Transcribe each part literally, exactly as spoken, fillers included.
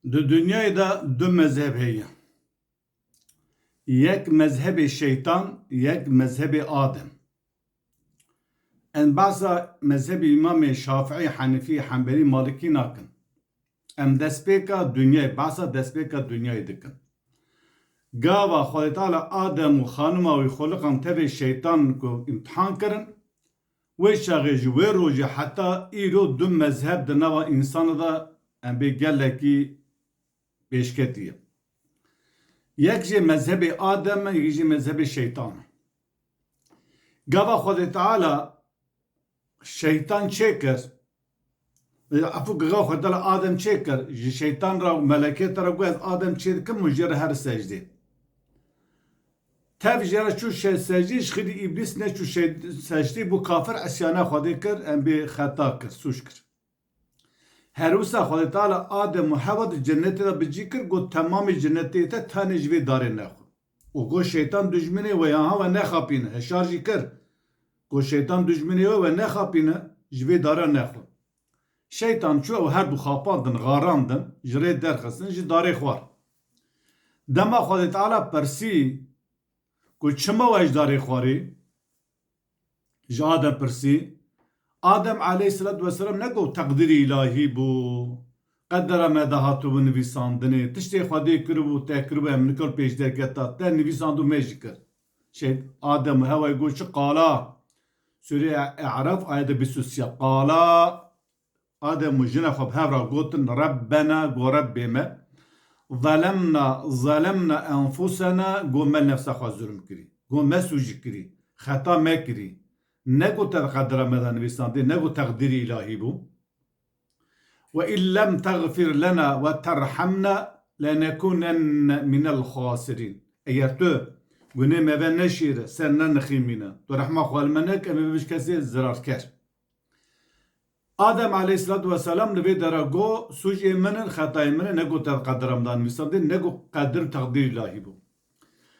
Di dinyayê de du mezheb heye. Yek mezhebê şeytan, yek mezhebê Adem. Em behsa mezhebê Îmamê Şafîî, Henefî, Hembelî, Malikî nakin. Em destpêka dinyayê, behsa destpêka dinyayê dikin. Gava Xwedê Teala Adem û xanima wî xuliqan tevê şeytan ku îmtihan kirin, wê çaxê ji wê rojê heta îro du mezheb di nava însana de em bê gelekî pêşketî ye. Yek jê mezhebê Adem e, yek jê mezhebê şeytan e. Gava Xwedê Teala şeytan çêkir, e, efû, gixa Xwedê Teala Adem çêkir, ji şeytan re û melekê te re got, "Ez Adem çêdikim û jê re her secdê." Tev jê re çû şe-, secdê, ji xêrî Îblîs neçû şe-, secdê, bû kafir, îsyana Xwedê kir, em bê xeta kir, sûc kir. Her wisa Xwedê Teala Adem û Hewa di cennetê de bi cî kir, got, "Temamê cennetê te tenê ji vê darê nexwe." Û got, "Şeytan dijminê we ya, ha we nexapîne." Hişar jî kir. Got, "Şeytan dijminê we, we nexapîne, ji vê dara nexwe." Şeytan çû, ew her du xapandin, xarandin, ji rê derxistin, ji darê xwar. Dema Xwedê Teala pirsî ku, "Çima we ji darê xwarî?" Ji Adem pirsî. Adem aleyhisselatu vesselam negot, "Teqdîrî îlahî bû. Qedera me de hatibû nivîsandinê. Tiştê Xwedê kiribû, te kiribû, em nikir pêş derketa, te nivîsandû me jî kir." Şey, Adem û Hewayê got, "Çi qala?" Sûrê E'raf, ayete bîst û sê. Qala, Adem û jina xwe bi hev re gotin, "Rebbena", go, "Rebbê me, zelemna, zelemna enfusena", go, "Me nefsa xwe zulm kirî." Go, "Me sûcî kirî, xeta me kirî." Nego te qedera me de nivîsandê, nego teqdîrî îlahî bû. "Ve in lem texfir lena ve terhemna lenekunenne minel xasirîn." Eger tu gunê me ve neşîre, ser nenixîmîne, tu rehma xwe li me neke, em ê bibin kesê zirarker. Adem aleyhisselatu vesselam li vê dera got, "Sûcê min in, xetayê min in, nego te qedira min de nivîsandin, nego qedir teqdîr îlahî bû."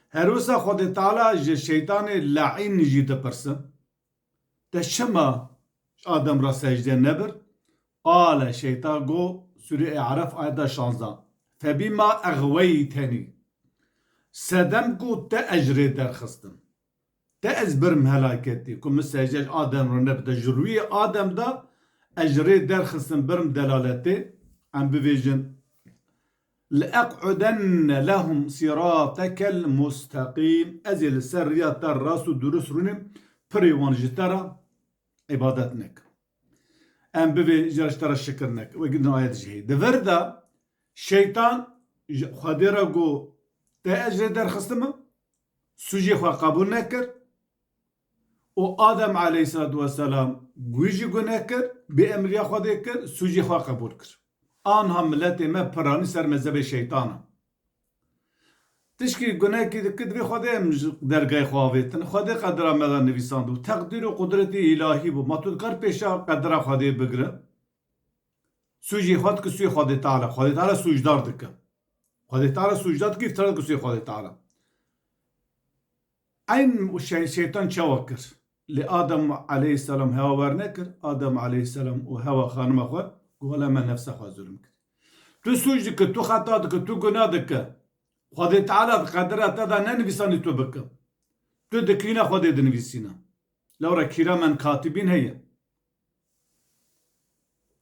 Her wisa Xwedê Teala ji şeytanê le'în jî dipirsin, "Te çima Adem re secde nebir?" Qale, şeytan got, Sûrê E'raf, ayeta şanzde, "Febîma exweytenî." Sedem ku te ez ji rê derxistim. Te ez birim helaketî, ku min secde ji Adem re nebide. Ji rûyê Adem de ez ji rê derxistim, birim delaletê. Em bivêjin, "Le'eq'udenne lehum siratekel mustaqîm." Ez ê li ser riya te rast û durust rûnim, pirê wan ji te re îbadet nekim. Em bivê ji re, ji te re şikir nekin. Wekî din ayet jî heye. Di vir de şeytan ji Xwedê re got, "Te ez ji rê derxistime." Sûcê xwe qebûl nekir û Adem aleyhisselatu vesselam wî jî gune kir, bê emriya Xwedê kir, sûcê xwe qebûl kir. Anha miletê me piranî ser mezhebê şeytan e. Tişkî gunekî dike, divê Xwedê em ji dergehê xwe avêtin. Xwedê qedira me de nivîsandibû. Teqdîr û qudretê îlahî bû. Ma tu dikar pêşa qedira Xwedê bigire? Sûcê xwe dike sûyê Xwedê Teala. Xwedê Teala sûcdar dike. Xwedê Teala sûcdar dike, îftira dike sûyê Xwedê Teala. Eyn şey-, şeytan çawa kir? Lê Adem aleyhisselam Hewa wernekir. Adem aleyhisselam û Hewa xanima xwe got, "Wele me nefsa xwe zulm kir." Tu sûc dike, tu xeta dike, tu guna dike. Xwedê Teala di qedera te de nenivîsanî tu bike. Tu di kîna Xwedê dinivîsîne. Lewra kîramen katibîn heye.